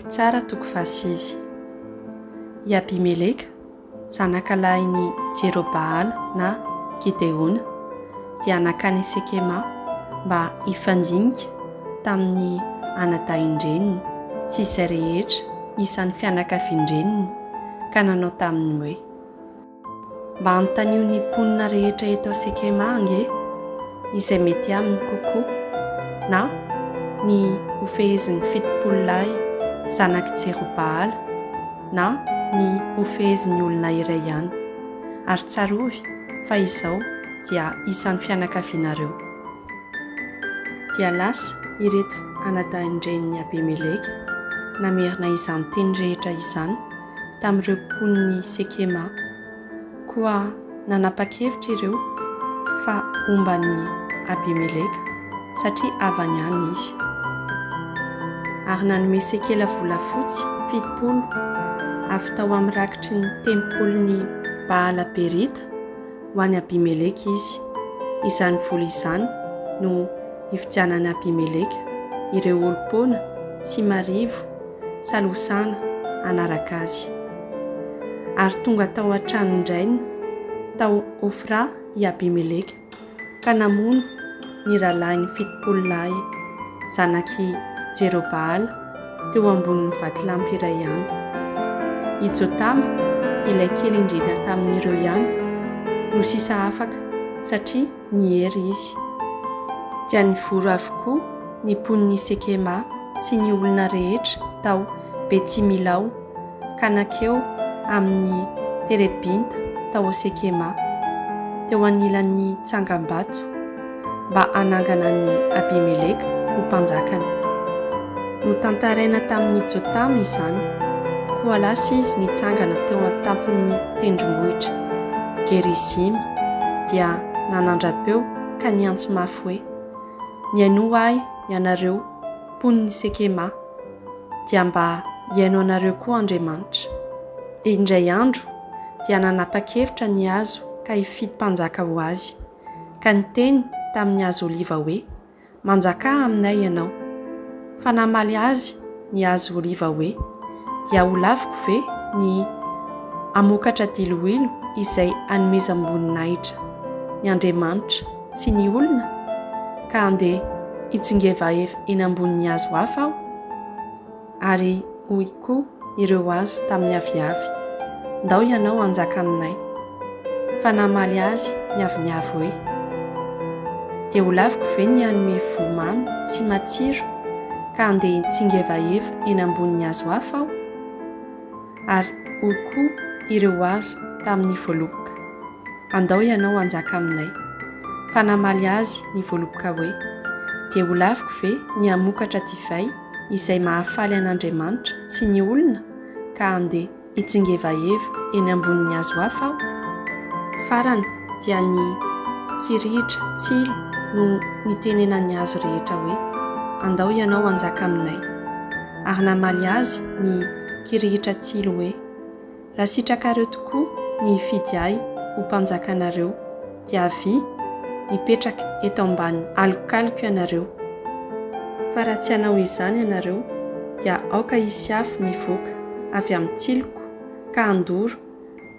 Mpitsara toko fahasivy. I Abimeleka, zanakalahin'i Jerobaala na Gideona, dia nankany Sekema mba hifandinika tamin'ny anadahin-dreniny sy izay rehetra isan'ny fianakavian-dreniny, ka nanao taminy hoe. Mba anontanio ny mponina rehetra eto Sekema ange izay mety aminy kokoa, na ny hofehezin'ny 70 lahy zanak'i Jerobaala, na ny hofehezin'ny olona iray ihany. Ary tsarovy fa izao dia isan'ny fianakavianareo. Dia lasa ireto anadahin-drenin'i Abimeleka namerina izany teny rehetra izany tamin'ireo mponin'i Sekema. Koa nanapa-kevitra ireo fa homba an'i Abimeleka, satria havany ihany izy. Ary nanome sekela volafotsy 70 avy tao amin'ny rakitry ny tempolin'i Baala-berita ho an'i Abimeleka izy. Izany vola izany no nividianan'i Abimeleka ireo olom-poana sy marivo salosana hanaraka azy. Ary tonga tao an-tranon-drainy tao Ofra i Abimeleka ka namono ny rahalahiny 70 lahy zanak'i Jerobaala teo ambonin'ny vatolampy iray ihany. I Jotama, ilay kely indrindra tamin'ireo ihany, no sisa afaka satria niery izy. Dia nivory avokoa ny mponin'i Sekema sy ny olona rehetra tao Betimilao ka nankeo amin'ny terebinta tao Sekema, teo anilan'ny tsangambato, mba hanangana an'i Abimeleka ho mpanjakany. Notantaraina tamin'i Jotama izany, koa lasa izy nitsangana teo an-tampon'ny tendrombohitra Gerizima, dia nanandra-peo ka niantso mafy hoe, Mihainoa ahy, ianareo mponin'i Sekema, dia mba hihaino anareo koa Andriamanitra. Indray andro dia nanapa-kevitra ny hazo ka hifidy mpanjaka ho azy, ka niteny tamin'ny hazo oliva hoe, Manjakà aminay ianao. Fa namaly azy ny hazo oliva hoe, Dia ho laviko ve ny hamokatra diloilo izay hanomezam-boninahitra ny andriamanitra sy ny olona, ka handeha hitsingevaheva eny ambonin'ny hazo hafa aho? Ary hoy koa ireo hazo tamin'ny aviavy, Ndao ianao hanjaka aminay. Fa namaly azy ny aviavy hoe, Dia ho laviko ve ny hanome voa mamy sy matsiro ka handeha hitsingevaheva eny ambonin'ny hazo hafa aho? Ary hoy koa ireo hazo tamin'ny voaloboka, Andao ianao hanjaka aminay. Fa namaly azy ny voaloboka hoe, Dia ho laviko ve ny hamokatra divay izay mahafaly an'Andriamanitra sy ny olona, ka handeha hitsingevaheva eny ambonin'ny hazo hafa aho? Farany dia ny kirihitra tsilo no nitenenan'ny hazo rehetra hoe, Andao ianao hanjaka aminay. Ary namaly azy ny kirihitra tsilo hoe, Raha sitrakareo tokoa ny hifidy ahy ho mpanjakanareo, dia avia mipetraka eto ambany alokaloko ianareo. Fa raha tsy hanao izany ianareo, dia aoka hisy afo mivoaka avy amin'ny tsiloko ka handoro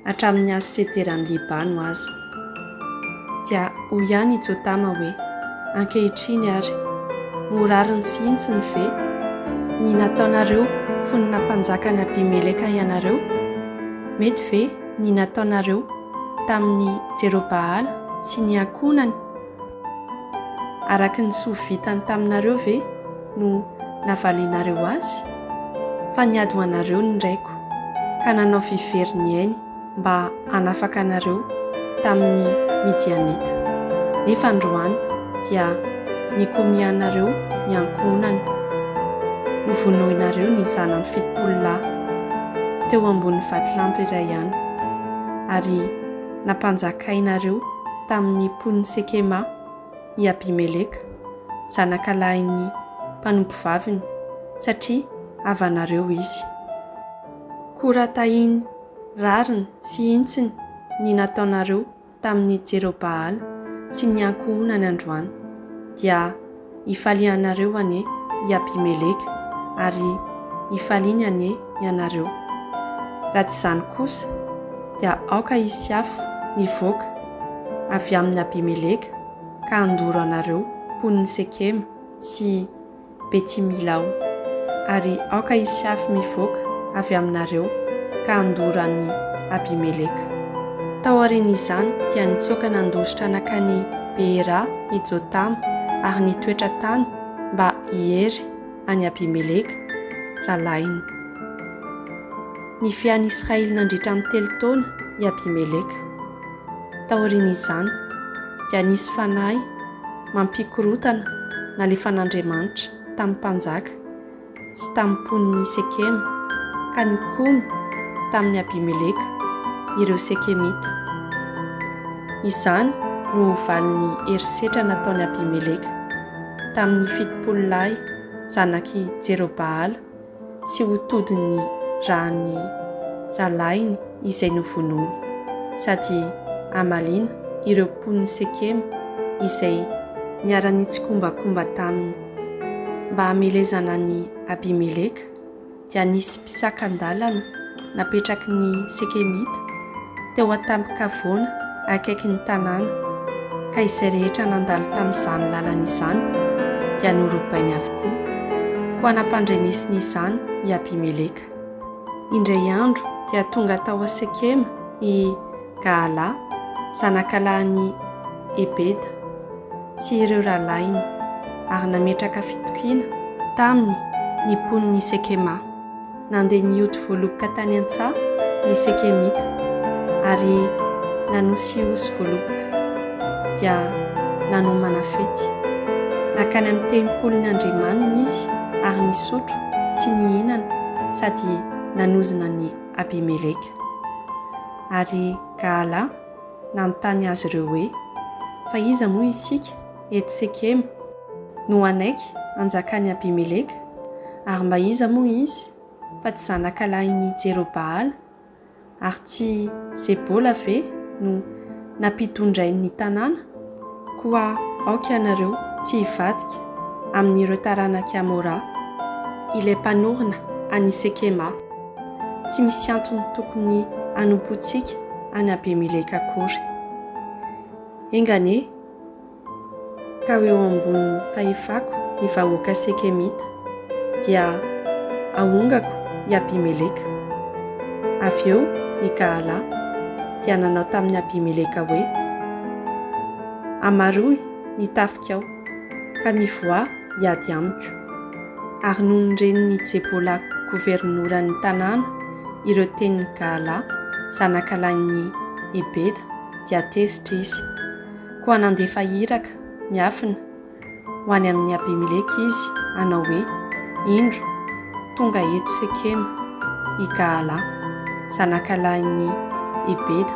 hatramin'ny hazo sederan'i Libano aza. Dia hoy ihany i Jotama hoe, Ankehitriny àry, moa rariny sy hintsiny ve ny nataonareo fony nampanjaka an'i Abimeleka ianareo? Mety ve ny nataonareo tamin'i Jerobahala sy ny ankohonany? Araka ny soa vitany taminareo ve no navalianareo azy? Fa niady ho anareo ny raiko, ka nanao vivery ny ainy mba hanafaka anareo tamin'ny Midianita. Nefa androany dia nikomianareo ny ankohonany. Novonoinareo ny zanany 70 lahy teo ambonin'ny vatolampy iray ihany, ary nampanjakainareo tamin'ny mponin'i Sekema i Abimeleka, zanakalahin'ny mpanompovaviny, satria havanareo izy. Koa raha tahiny rariny sy hintsiny ny nataonareo tamin'i Jerobaala sy ny ankohonany androany, dia hifalianareo anie i Abimeleka, ary. hifaliany anie ianareo. Raha tsy izany kosa, dia aoka hisy afo mivoaka avy amin'i Abimeleka ka handoro anareo mponin'i Sekema sy Betimilao, ary aoka hisy afo mivoaka avy aminareo ka handoro an'i Abimeleka. Taorian'izany dia nitsoaka nandositra nankany Beera i Jotama ary nitoetra tany mba hiery an'i Abimeleka, rahalahiny. Nifehy an'i Israely nandritra ny telo taona i Abimeleka. Taorian'izany dia nisy fanahy mampikorontana nalefan'Andriamanitra tamin'ny mpanjaka sy tamin'ny mponin'i Sekema, ka nikomy tamin'i Abimeleka ireo Sekemita. Izany no ho valin'ny herisetra nataon'i Abimeleka tamin'ny 70 lahy zanak'i Jerobaala sy ho todin'ny ran'ny rahalahiny izay novonoiny, sady hamaliana ireo mponin'i Sekema izay niara-nitsikombakomba taminy. Mba hamelezana an'i Abimeleka, dia nisy mpisakan-dalana napetraky ny Sekemita teo an-tampon-kavoana akaikin'ny tanàna, ka izay rehetra nandalo tamin'izany lalana izany dia norobainy avokoa. Koa nampandrenesiny izany i Abimeleka. Indray andro dia tonga tao Sekema i Gaala, zanakalahin'i Ebeda, sy ireo rahalahiny, ary nametraka fitokiana taminy ny mponin'i Sekema. Nandeha nioty voaloboka tany an-tsaha ny Sekemita, ary nanosihosy voaloboka, dia nanomana fety. Nankany amin'ny tempolin' andriamaniny izy ary nisotro sy nihinana sady nanozona an'i Abimeleka. Ary Gaala nanontany azy ireo hoe, Fa iza moa isika eto Sekema no hanaiky hanjakan'i Abimeleka? Ary mba iza moa izy fa tsy zanakalahin'i Jerobaala? Ary tsy Zebola ve no nampitondrainy ny tanàna? Koa aoka ianareo tsy hivadika amin'ireo taranak'i Hamora, ilay mpanorina an'i Sekema. Tsy misy antony tokony hanompoantsika an'i Abimeleka akory. Enga anie ka ho eo ambonin'ny fahefako ny vahoaka Sekemita, dia haongako i Abimeleka. Avy eo i Gaala dia nanao tamin'i Abimeleka hoe, Hamaroy ny tafikao, ka mivoaha hiady amiko. Ary nony ren'i Jebola governoran'ny tanàna ireo tenin'i Gaala zanakalahin'i Ebeda, dia tezitra izy. Koa nandefa iraka miafina ho any amin'i Abimeleka izy hanao hoe, Indro, tonga eto Sekema i Gaala, zanakalahin'i Ebeda,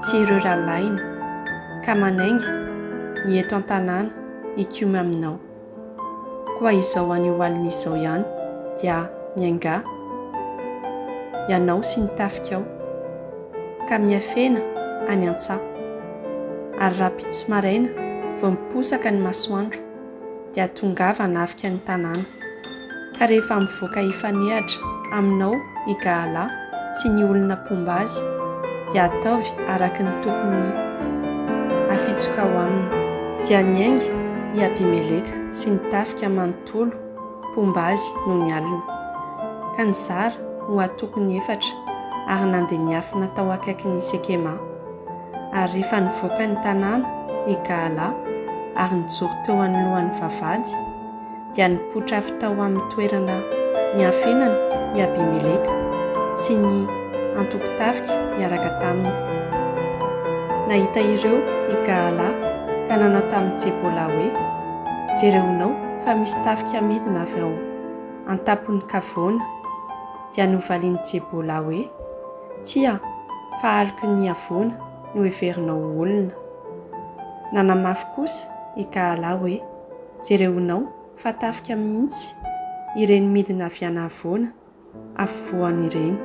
sy ireo rahalahiny, ka manainga ny eto an-tanàna hikomy aminao. Koa izao anio alina izao ihany dia miaingà, ianao sy ny tafikao, ka miafena any an-tsaha. Ary rahampitso maraina vao miposaka ny masoandro dia tongava hanafika ny tanàna. Ka rehefa mivoaka hifanehatra aminao i Gaala sy ny olona mpomba azy, dia ataovy araka ny tokony hafitsokao aminy. Dia niainga i Abimeleka sy ny tafika manontolo mpomba azy nony alina, ka nizara ho antokony efatra ary nandeha niafina tao akaikin'i Sekema. Ary rehefa nivoaka ny tanàna i Gaala ary nijoro teo anoloan'ny vavahady, dia nipoitra avy tao amin'ny toerana niafenany i Abimeleka sy ny antokon-tafika niaraka taminy. Nahita ireo i Gaala ka nanao tamin'i Jebola hoe, Jereonao fa misy tafika midina avy ao an-tampon'ny havoana. Dia novalian'i Jebola hoe, Tsia, fa aloky ny havoana no heverinao ho olona. Nanamafy kosa i Gaala hoe, Jereonao fa tafika mihitsy ireny midina avy any havoana afovoany ireny,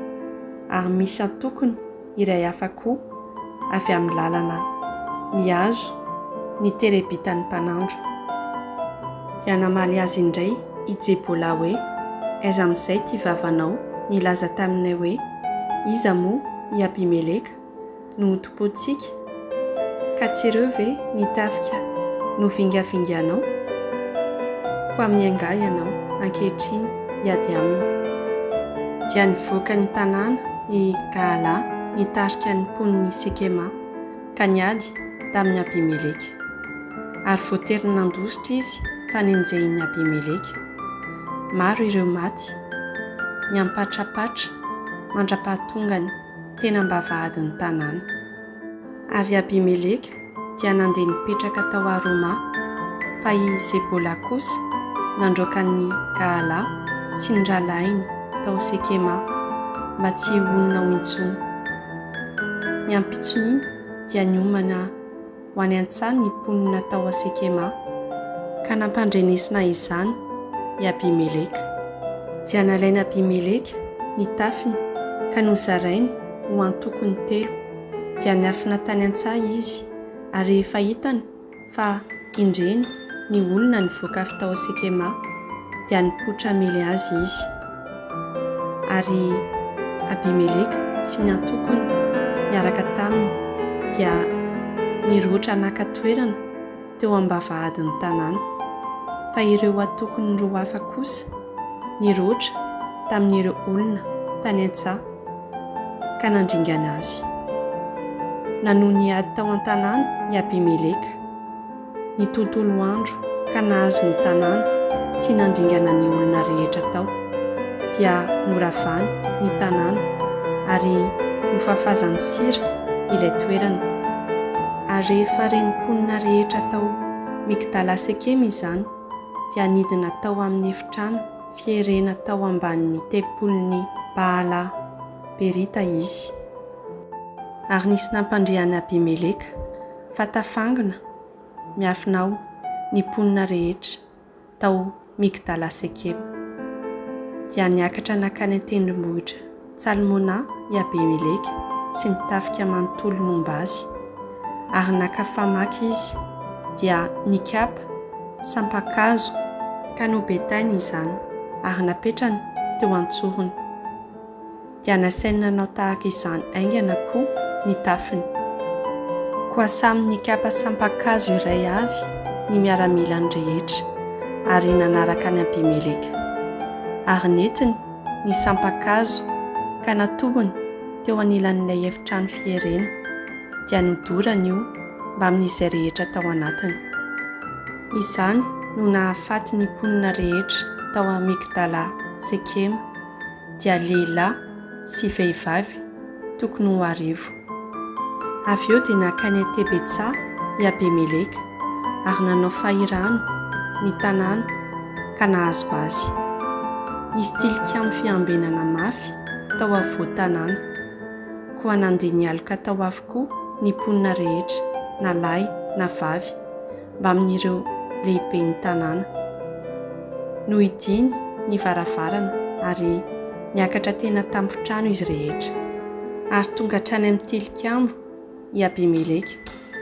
ary misy antokony iray hafa koa avy amin'ny lalana mihazo ny terebitan'ny mpanandro. Dia namaly azy indray i Jebola hoe. Aiza amin'izay ity vavanao nilaza taminay hoe, Iza moa i Abimeleka no hotompointsika? Ka tsy ireo ve ny tafika novingavinganao? Koa miangà ianao ankehitriny hiady aminy. Dia nivoaka ny tanàna i Gaala nitarika ny mponin'i Sekema, ka niady tamin'i Abimeleka. Ary voatery nandositra izy fa nenjehin'i Abimeleka. Maro ireo maty, niampatrapatra mandra-pahatongany teny am-bavahadin'ny tanàna. Ary Abimeleka dia nandeha nipetraka tao Aroma, fa i Zebola kosa nandroaka an'i Gaala sy ny rahalahiny tao Sekema, mba tsy honina ao intsony. Ny ampitson'iny dia niomana ho any an-tsaha ny mponina tao Sekema, ka nampandrenesina izany i Abimeleka. Dia nalain'i Abimeleka ny tafiny ka nozarainy ho antokony telo, dia niafina tany an-tsaha izy, ary rehefa hitany fa indreny ny olona nivoaka avy tao Sekema, dia nipoitra hamely azy izy. Ary Abimeleka sy ny antokony niaraka taminy dia nirohotra naka toerana teo am-bavahadin'ny tanàna, fa ireo antokony roa hafa kosa nirohotra tamin'ireo olona tany an-tsaha ka nandringana azy. Nanohy niady tao an-tanàna i Abimeleka. Ny tontolo andro ka nahazo ny tanàna sy nandringana ny olona rehetra tao, dia noravany ny tanàna ary nofafazany sira ilay toerana. Ary rehefa ren'ny mponina rehetra tao Migdala-Sekema izany, dia nidina tao amin'ny efitrano fierena tao ambanin'ny tempolin'i Baala-Berita izy. Ary nisy nampandre an'i Abimeleka fa tafangona miafina ao ny mponina rehetra tao Migdala-Sekema. Dia niakatra nankany an-tendrombohitra Tsalmona i Abimeleka sy ny tafika manontolo nomba azy, ary naka famaky izy, dia nikapa sampan-kazo ka nobetainy izany, ary napetrany teo an-tsorony. Dia nasainy nanao tahaka izany haingana koa ny tafiny. Koa samy nikapa sampan-kazo iray avy ny miaramilany rehetra, ary nanaraka an'i Abimeleka. Ary nentiny ny sampan-kazo ka natobony teo anilan'ilay efitrano fierena, dia nodorany io mbamin'izay rehetra tao anatiny. Izany no nahafaty ny mponina rehetra tao Amigdala-Sekema. dia lehilahy sy vehivavy tokony ho arivo. Avy eo dia nankany Tebetsa i Abimeleka ary nanao fahirano ny tanàna ka nahazo azy. Nisy tilikambo fiambenana mafy tao afovoan-tanàna, koa nandeha nialoka tao avokoa ny mponina rehetra na lahy na vavy. mbamin'ireo lehiben'ny tanàna. Nohidiany ny varavarana ary niakatra teny an-tampon-trano izy rehetra. Ary tonga hatrany amin'ny tilikambo i Abimeleka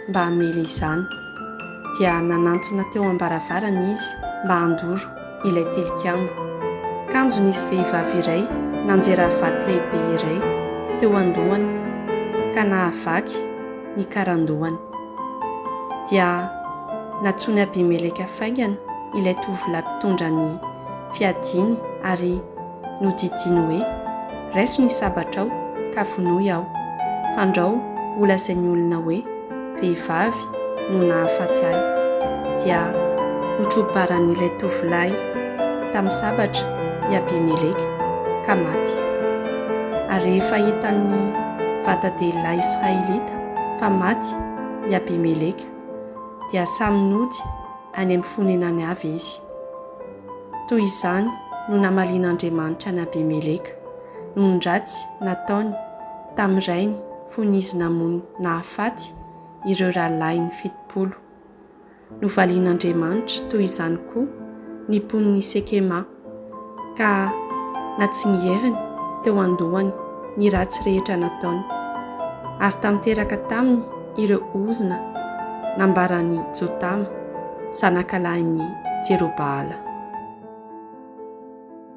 mba hamely izany. Dia nanantona teo am-baravarana izy mba handoro ilay tilikambo. Kanjo nisy vehivavy iray nanjera vato lehibe iray teo an-dohany ka nahavaky ny karandohany. Dia nantsoin'i Abimeleka faingana ilay tovolahy mpitondra ny fiadiany ary nodidiany hoe, Raiso ny sabatrao ka vonoy aho, fandrao holazain'ny olona hoe, 'Vehivavy no nahafaty ahy. Dia notrobaran'ilay tovolahy tamin'ny sabatra i Abimeleka ka maty. Ary rehefa hitan'ny vata-dehilahy israelita fa maty i Abimeleka, dia samy nody any amin'ny fonenany avy izy. Toy izany no namalian'Andriamanitra an'i Abimeleka, noho ny ratsy nataony tamin'ny rainy fony izy namono nahafaty ireo rahalahiny 70. Novalian'Andriamanitra toy izany koa ny mponin'i Sekema, ka natsingeriny teo an-dohany ny ratsy rehetra nataony, ary tanteraka taminy ireo ozona nambaran'i Jotama, zanakalahin'i Jerobaala.